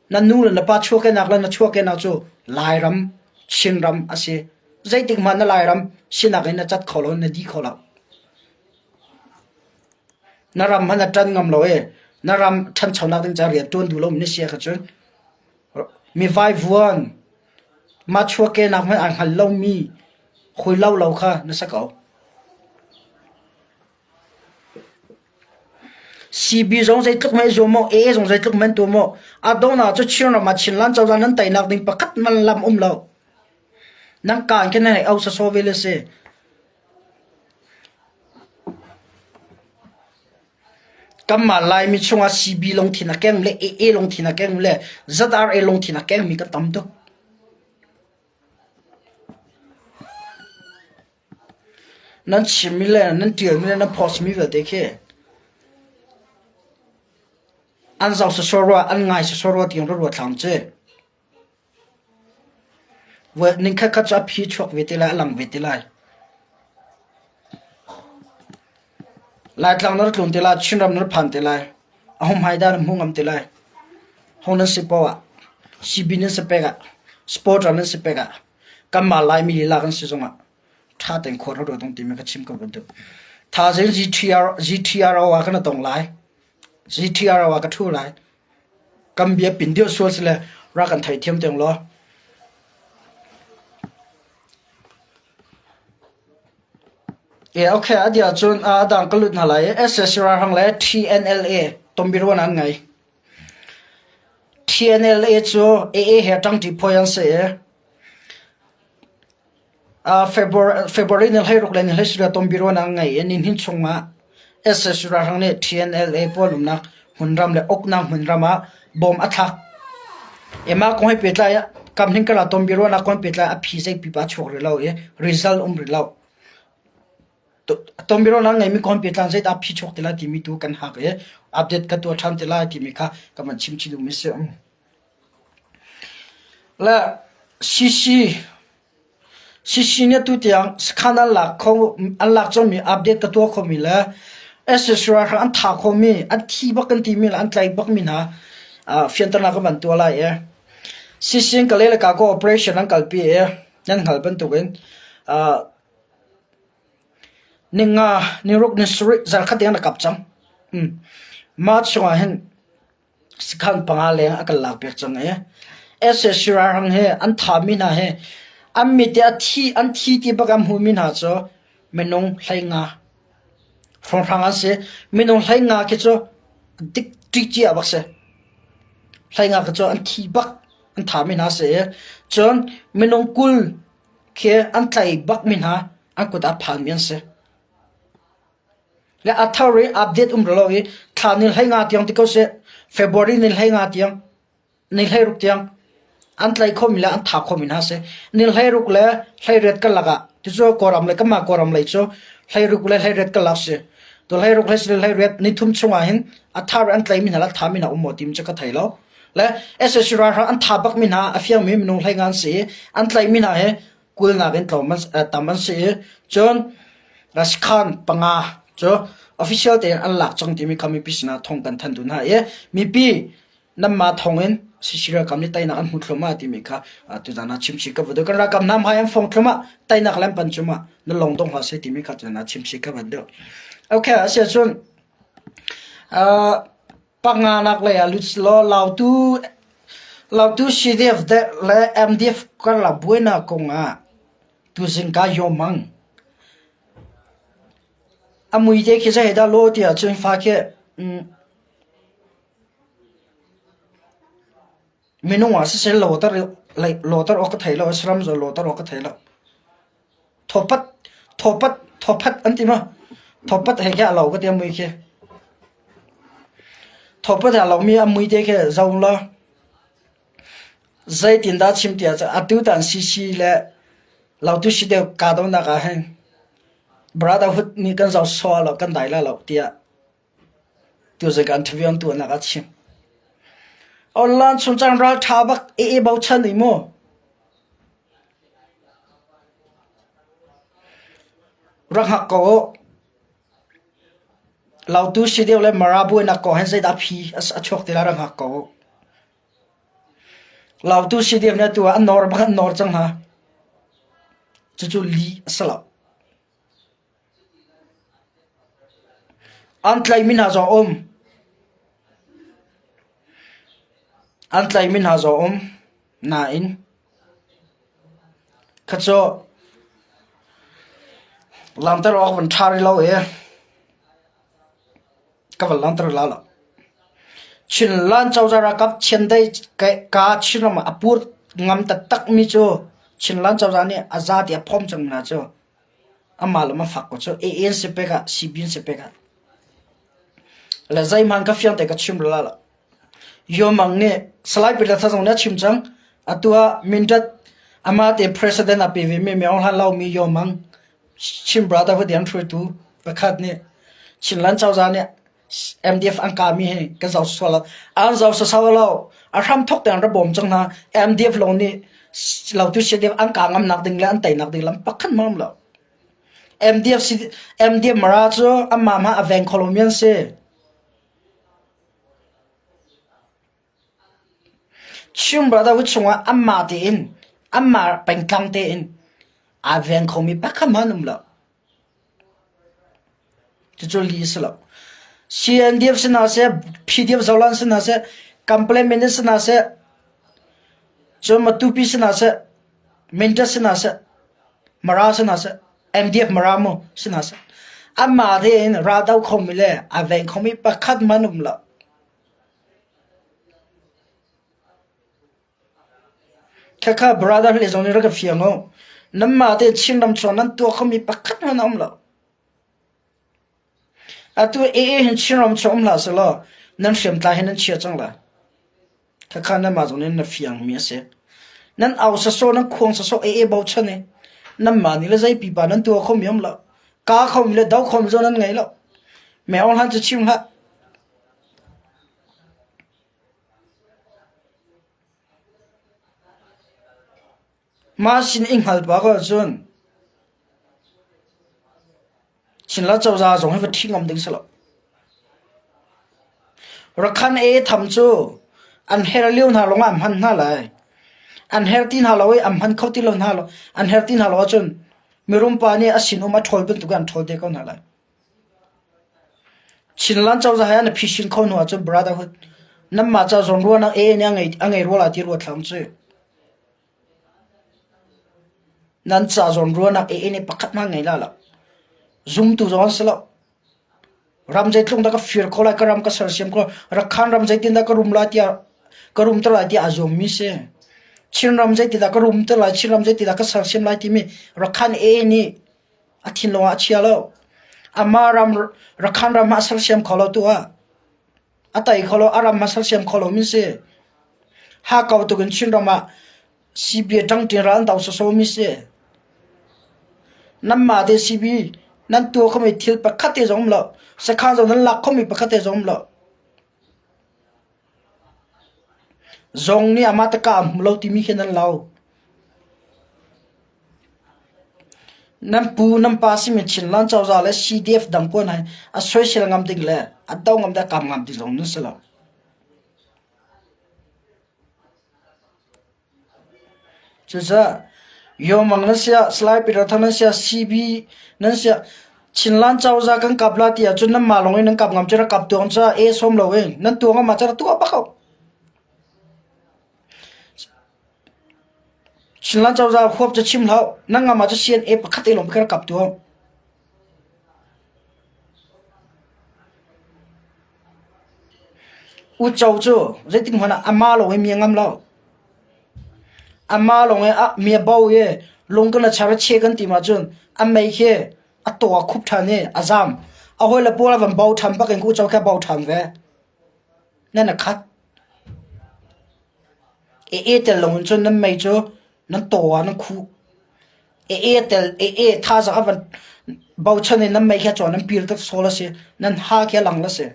na nu le na pa chuahkehnak le na chuahkehnak cu Lairam, Chinram a si. Zeitik hmanh na Lairam sinak in na cat kho lo, na di kho lo. Na ram hmanh na ṭan ngam lo i na ram ṭhanchonak ding caah rian ṭuan duh lomi na si ahcun mi vaivuan mah chuahkehnak hmanh ai hngal lomi hawi lo lo kha na si ko. CB zong zeitluk hmanh i zuam maw, AA zong zeitluk hmanh tuah maw, a donghnak cu Chinram ah Chinland cozah nan teinak ding pakhat hmanh lam um lo. Nan kaan khin nan hei au sawsawh ve le si. Kanmah Laimi chungah CB lungthin a keng le AA lungthin a keng le ZRA lungthin a kengmi kan tam tuk. Nan chimmi le nan ṭialmi le nan post-mi vialte khi an zoh sawsawh rua, an ngai sawsawh rua tiang ruat hlah ci. Ning khatkhat cu a phi chuak ve te lai, a lang ve te lai. Laitlang na rak tlun te lai, Chinram na rak phan te lai, a humhai dah na hmu ngam te lai. Ho nan si paoh ah, CB nan si pek ah, supporter nan si pek ah, kanmah Laimi lila kan si zongah ṭha tein khua rak ruat ung timi ka chim ko bantuk. Thaizing GTR, GTRO ah kan tong lai. GTRO ah ka ṭhu lai. Kan bia pin deuh sual si le rak kan theithiam tiang law. E okay a dia cun a dang ka lut hna lai i SSC ralhrang le TNLA tombiruan an ngei. TNLA cu AA he ṭangṭi phawi an si i February ni 16 le ni 17 tonbiaruahnak an ngei i nihnih chungah sac ralhrang nih TNLA pawl umnak hmunram le uknak hmunram ah bom a thlak. Mah kong he pehtlai ah kamhning karlak tonbiaruahnak kong he pehtlai a phi zei pipa a chuak rih lo i result um rih lo. Tonbiaruahnak ngeimi kong he pehtlai zeidah a phi chuak ti lai timi tu kan hak i update ka tuah ṭhan te lai timi kha ka van chim chih duhmi a si. Le CC CC nih atu tiang sakhan an lak kho an lak cangmi update ka tuah khomi le sac ralhrang an thah khomi an thi bak kan timi le an tlaih bakmi hna fianternak kan van tuah lai i CC in Kalay le Kako operation an kalpi i nan hngalh bantukin ninga niruk nisarih zarkhat deng an kap cang. March chungah hin Sakhan panga leng a kan lakpiak cang i sac ralhrang hi an thahmi hna hi an mit i a thi an thi ti bak an hmuhmi hna cu minung 15 hrawnghrang an si. Minung 15 khi cu dik ṭih bak si. 15 khi cu an thi bak an thahmi hna si i cun minung 20 khi an tlaih bakmi hna an kut ah phanmi an si. Le a thar i update um lo i thla ni 15 tiang ti ko seh February ni 15 tiang ni 16 tiang an tlai khomi le an tha khomi hna si ni 16 le 18 karlak ah ticu Kawlram le kanmah Kawlram lei cu 16 le 18 karlak si tu 16 le 18 ni thum chungah hin a thar an tlaimi hna le a thami hna um maw tim cu ka thei lo le SSC ralhrang an tha bakmi hna a fiangmi minung hlei ngan si i an tlaimi hna hi kulnak in tlawm tam an si i cun sakhan panga cu official tein an lak cang timi kha mipi sinah thong kan thanh duh hna i mipi nanmah thong in CC ralkap nih teinak an hmu thluahmah timi kha tuzan ah chimchih ka va duh. Kan ralkap hna hmai an fong thluahmah teinak le an pan cumah na lung dong hlah seh timi kha tuzan ah chimchih ka van duh. Okay, asiahcun uh, Panganak lei ah lut law Lautu Lautu CDF le MDF karlak buainak kong ah tuzing ka yawmang. A mui te khi zei dah law tiah cun fa khi minung ah siseh lawter lawter awk ka thei lo saram zaw lawter awk ka thei lo. Thawpat thawpat thawphat an ti ma? Thawpat he khi a lo ka ti a mui khi. Thawpat he a lomi a mui te khi zo law zeitindah chim ti ahcun atu tan CC le. Lautu si deuh kahdohnak ah hin Brotherhood nih kan zoh sawh lo kan dai lai lo tiah tuzing kan interview an tuahnak ah a chim. Online chung cang ralṭha bak i bochan i mu. Rak hngak ko u. Lautu si deuh le Mara buainak kong hin zeidah phi a chuak ti lai rak hngak ko u. Lautu si deuh nih atu ah an nawr bak an nawr cang hna. Cucu lih a si lo. An tlaihmi hna zong a um. An tlaihmi hna zong a um. Nain kha cu langhter awk van ṭha rih lo i ka van langhter la lo. Chinland cozah ralkap chiandeih ka Chinram ah a pur ngam taktakmi cu Chinland cozah nih a za tiah a phawm cangmi hna cu amah le amah fak ko cu AA an si pek ah CB an si pek ah le zeihmanh ka fiang te ka chim la lo. Yomang nih Salai Peter Tha zong nih a chim cang. Atu ah Mindat amah te president a pe ve mi Myo Hlan Lo mi Yomang Chin Brotherhood an hruaitu pakhat nih Chinland cozah nih MDF an kah mi hi kan zoh sual lo. An zoh sasau lo. A hram thok tein ra bawm cang hna. MDF lawng nih lautu CDF an kah ngam nak ding le an tei nak ding lam pakhat hmang lo. MDF MDF mara cu amah mah a veng kho lomi an si. Chin Brotherhood chungah anmah tein anmah pengtlang tein aa veng khomi pakhat hmanh an um lo. Cucu lih a si lo. CNDF si hna seh, PDF Zoland si hna seh, Complaint Minute si hna seh, cun Matupi si hna seh, Mindat si hna seh, Mara si hna seh, MDF Mara mu si hna seh, anmah tein raldoh khomi le aa veng khomi pakhat hmanh um lo. Khakha brother le zong nih rak ka fiang u. Nanmah tein Chinram chung nan tuah khomi pakhat hmanh a um lo. Atu AA hin Chinram chung um hlah sehlaw nan hriamtlai hi nan chia cang lai. Khakha nanmah zong nih na fiangmi a si. Nan au sawsawh, nan khuang sawsawh AA bochan i nanmah nih le zei pipa nan tuah khomi um lo. Kaa khomi le do khomi zong nan ngei lo. Meo hlan cu chim hlah. Mah sin i hngal bak ahcun Chinland cozah zong hi va ṭhi ngam ding si lo. Rakhan e tham cu an her lio hna lawngah an hman hna lai. An her ti hna lo i an hman kho ti lo hna lo. An her ti hna lo ahcun mirum pa nih a sinum a ṭhawl bantuk in an ṭhawl te ko hna lai. Chinland cozah he na phisin kho hnu ahcun brotherhood nanmah ca zawnruahnak e nih a ngei a ngei rua lai ti ruat hlah cu. Nan ca zawnruahnak e nih pakhat hmanh ngei la lo. Zumtu zong an si lo. Ram zeitluk dah ka fir kho lai, ka ram ka sersiam kho Rakhan ram zeitin dah ka rum lai tiah ka rum te lai tiah a zuammi si. Chin ram zeitin dah ka rum te lai, Chin ram zeitin dah ka sersiam lai timi Rakhan e nih A thinlung ah a chia lo. Amah ram Rakhan ram ah a sersiam kho lo tu ah a tei kho lo, a ram a sersiam kho lomi si. Hakau tuk in Chinram ah CB ṭangṭin ral an do sosomi si. Nanmah te CB nan tuah khomi thil pakhat te zong um lo. Sakhan zong nan lak khomi pakhat te zong um lo. Zong nih amah taka a hmu lo timi khi nan lo. Nan pu nan pa simi Chinland cozah le CDF dang pawl hna hi a soisel ngam ding le a do ngam ding a kam ngam ding zong nan si lo. Cucaah Yawmang nan siah, Salai Peter Thang nan siah, CB nan siah, Chinland cozah kan kap la ti ahcun nanmah lawng in nan kap ngam cu rak kap tuang caah e sawm lo in nan tuang ngam ah cun tuah bak ko. Chinland cozah huap cu chim hlah, nan ngam ah cun CNA pakhat te lawng rak kap tuang. Uco cu zeitik hmanh ah amah lawng in mi a ngam lo. Amah lawng i mi a bo i lung kan a char i che kan ti ma cun a mei khi a taw a khup ṭhan i a zam. A hawile pawl a van bo ṭhan bak in uco khi a bo ṭhan ve. Nan a khat. E tel lo in cun nan mei cu nan taw ah nan khuh. AA tel AA thazaang a van bochan in nan mei kha cawn nan pil tak sawl a si. Nan ha khi a lang la si.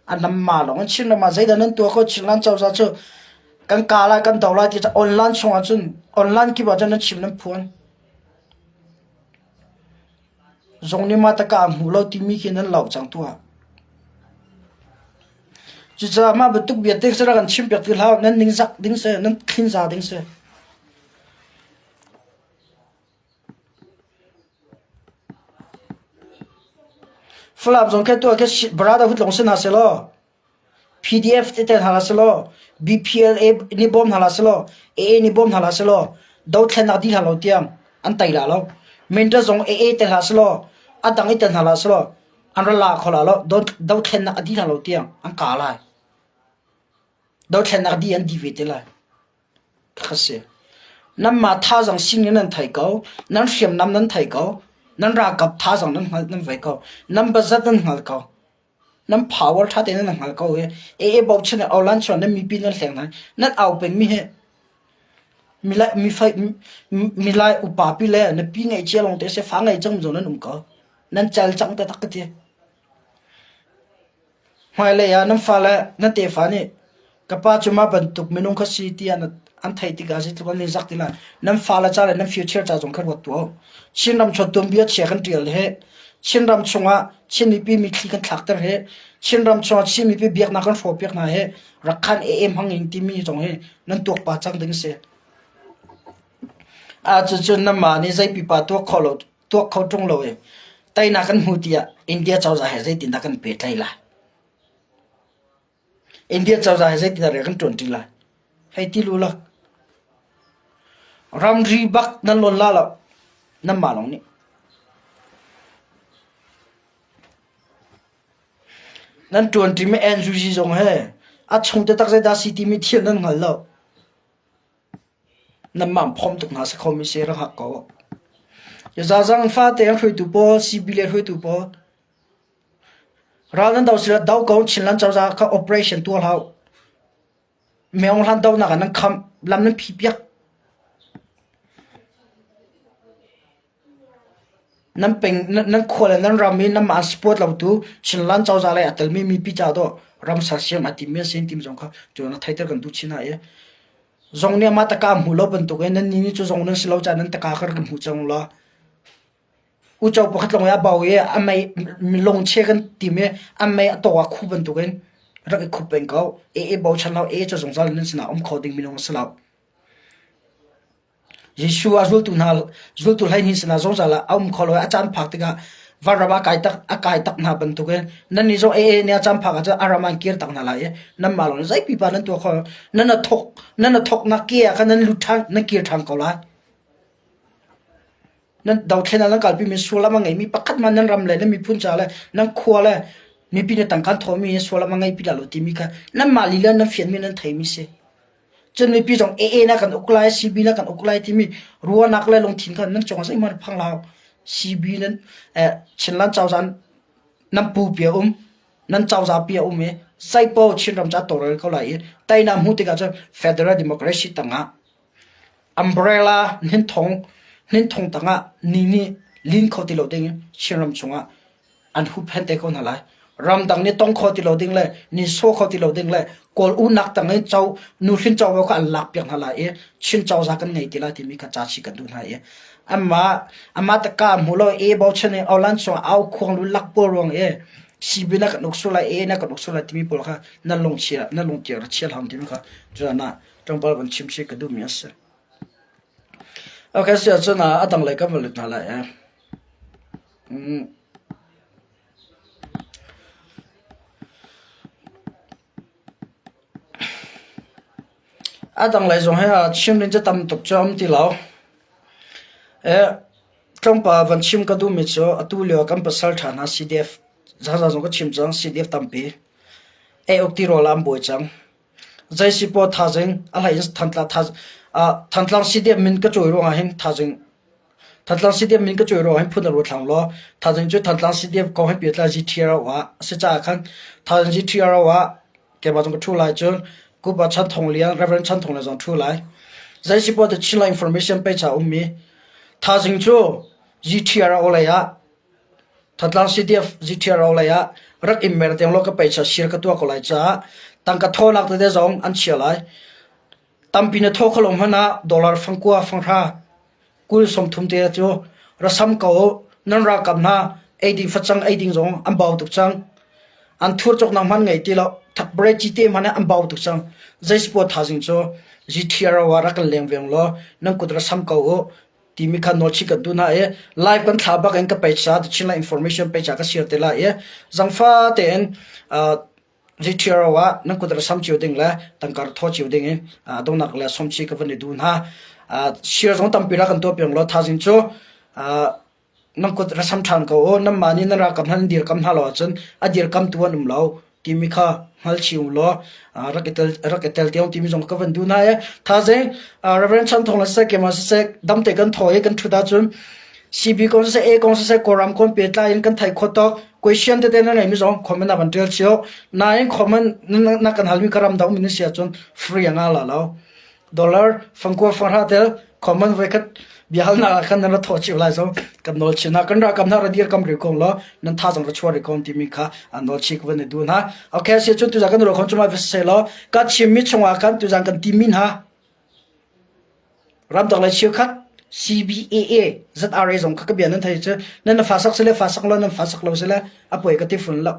A nam ma lawng in Chinram ah zeidah nan tuah ko Chinland cozah cu kan ka lai kan do lai ti online chungah cun online kip ah cun nan chim nan phuan. Zung nih mah taka a hmu lo timi khi nan lo cang tuah. Cucaah mah bantuk bia te cu rak kan chimpiak ti hlah nan ningzak ding si, nan thlinza ding si. Falam zong khi tuah khi brotherhood lawng si hna sehlaw PDF tete hna hlah sehlaw BPLA nih bawm hna hlah sehlaw AA nih bawm hna hlah sehlaw dothlennak dih hlah lo tiang an tei la lo. Mental zong AA te hlah sehlaw a dang i tel hna hlah sehlaw an ra la kho la lo. Dothlennak a dih hlah lo tiang an ka lai. Dothlennak dih an dih ve te lai. Kha si. Nanmah thazaang sining nan thei ko, nan hriamnam nan thei ko, nan ralkap thazaang nan hngalh nan vei ko, nan bazat nan hngal ko, nan power ṭha tein nan hngal ko i AA bochan in Awlan chuan nan mipi nan hleng hna. Nan au pengmi hi milai mifai milai upa pi le na pi ngeihcia lawng te si fa ngei cang zong nan um ko. Nan cal cang taktak ka ti. Hmailei ah nan fale nan tefa nih ka pa cu mah bantuk minung kha si tiah an theih tikah zeitluk an i zak ti lai. Nan fale ca le nan future ca zong kha ruat tuah u. Chinram chung tuanbia chia kan ṭial hi Chinram chungah Chin mipi mitthli kan thlakter hi Chinram chungah Chin mipi biaknak kan hrawhpiak hna hi Rakhan AA hmang in timi zong hi nan tuak pah cang ding a si. Ah cucun nanmah nih zei pipa tuak kho lo tuak kho ṭung lo i teinak kan hmu tiah India cozah he zeitindah kan pehtlaih lai? India cozah he zeitindah rian kan ṭuanṭi lai? Hei ti lu lak. Ramri bak nan lawn la lo. Nanmah lawng nih. Nan ṭuanṭimi NUG zong he a chung taktak zeidah si timi thil nan hngal lo. Nanmah phawm tuk hna si khomi si rak hngak ko. Zazang fate an hruaitu pawl, CB le hruaitu pawl, ral nan do sila do ko Chinland cozah kha operation tuah hlah u. Meong hlan donak ah nan kham, lam nan phi piak. Nan peng nan khua le nan ram i nanmah an support lotu Chinland cozah lei aa telmi mipi ca dawh ram sersiam aa timmi an si tim zong kha cu na theiter kan duh chin hna i zong nih amah taka hmu lo bantuk in nan nih cu zong nan si lo caah nan taka kha kan hmu cang la uco pakhat lawng i a bau i a mei lungche kan tim i a mei a taw ah khu bantuk in rak i khup peng ko e e bochan lo e cu zungzal nan sinah um kho ding minung a si lo. Jesuh a zultu hna zultu 12 sinah zungzal ah a um kho lo i a caan phak tikah vanram ah kai tak a kai tak hna bantukin nannih zong AA nih a caan phak ahcun a ram ah an kir tak hna lai i nanmah lawng nih zei pipa nan tuah kho nan a thawk nan a thawknak ke ah khan nan lut ṭhan nan kir ṭhan ko lai. Nan dothlen ah nan kalpimi sullam a ngeimi pakhat hmanh nan ram le nan miphun ca le nan khua le mipi nih tangka an thawhmi hi sullam a ngei pi lo timi kha nanmah lila nan fianmi nan theimi si. Cun mipi zong AA na kan uk lai, CB na kan uk lai timi ruahnak le lungthin kha nan cungah zeihmanh phang hlah. CB nan eh, Chinland cozah nan pu pi a um, nan cozah pi a um i zeipaoh Chinram ca tawlrel ko lai i teinak hmuh tikah cun Federal Democracy tangah umbrella hninthong hninthong tangah ni nih lin kho ti lo ding in Chinram chungah an huhphenh te ko hna lai. Ramdang nih tong kho ti lo ding le ni sawh kho ti lo ding le Kawl unak tang in co nuhrin covo kha an lak piak hna lai i Chin cozah kan ngei ti lai timi kha ca chih kan duh hna i amah amah taka hmu lo e bochan i awlan chung au khuang lu lak pawl ruang i CB na kan uk sul lai A na kan uk sul lai timi pawl kha nan lung chia nan lung tia chia hlam timi kha cuana tlawmpal van chim si ka duh mi a si. Okay, sia cun a dang lei kan va lut hna lai eh. Mm. A tanglei zong hi chim ding cu tam tuk cu a um ti lo. Tlawmpal van chim ka duhmi cu atu lio kan pasal ṭha hna CDF zaza zong ka chim cang CDF tampi ei awk tirawl ah an buai cang. Zei si poah thaizing a hlei in Thantlang CDF min ka cawi ruangah hin thaizing Thantlang CDF min ka cawi ruangah hin phun a ruat hlang law thaizing cu Thantlang CDF kong he pehtlai GTRO ah a si caah khan thaizing GTRO ah keimah zong ka ṭhu lai cun Kupa Chan Thawng Lian Reverend Chan Thawng Lian zong ṭhu lai. Zei si poah the Chinland information page ah a ummi. Thazing cu GTRO lei ah Thantlang CDF GTRO lei ah rak in mer tiang law ka peisa sir ka tuah ko lai caah tangka thawnak tete zong an chia lai. Tampi na thaw kholo hmanh ah dollar fangkua fanghra 20 30 te cu rasam ko nan ralkap hna eiding facang eiding zong an bau tuk cang. An thur cawknak hmanh ngei ti lo. Thakbre cite hmanh an bau tuk cang. Zei sport thazing cu GTRO ah rak kan leng veng law nan kut rasam ko u timi kha nawlchih kan duh hna i live kan thla bak in ka peisa The Chinland Information peisa ka share te lai i zangfa tein GTRO ah nan kut rasam cio ding le tangka thaw cio ding in donghnak le sawmchi ka van i duh hna. Share zong tampi ra kan tuah piak law thazing cu nan kut rasam ṭhan ko u nanmah nih nan ralkap hna nan dirkam hna lo ahcun a dirkamtu an um lo timi kha hngalchih u law rak i tel rak i tel tiang timi zong ka van duh hna i thazing Reverend Chan Thawng le siseh keimah siseh damte kan thaw i kan ṭhut ahcun CB kong siseh A kong siseh Kawlram kong pehtlai in kan theih khawh tawk question tete na ngeimi zong comment ah van ṭial cio nain comment na kan halmi ka ram dang mi na si ahcun free a nga la lo Dollar fangkua fanghra tel common voikhat biahalnak ah khan nan ra thawh cio lai zo kan nawl chin hna kan ralkap hna ra dirkam rih ko law nan thazang ra chuah rih ko timi kha an nawl chih ka van i duh hna. Okay si cun tuzan kan ruah khon cuma va se law ka chimmi chungah khan tuzan kan timi hna ramdang lei cheukhat CBAA ZRA zong kha ka bia nan thei cu nan fa sak sile fa sak lo nan fa sak lo sile a poi ka ti fun lo.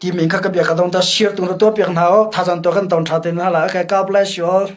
Timi kha ka bia ka dong ta share tung ra tuah piak hna u thazang tuah kan tong tha te hna la okay God bless you all.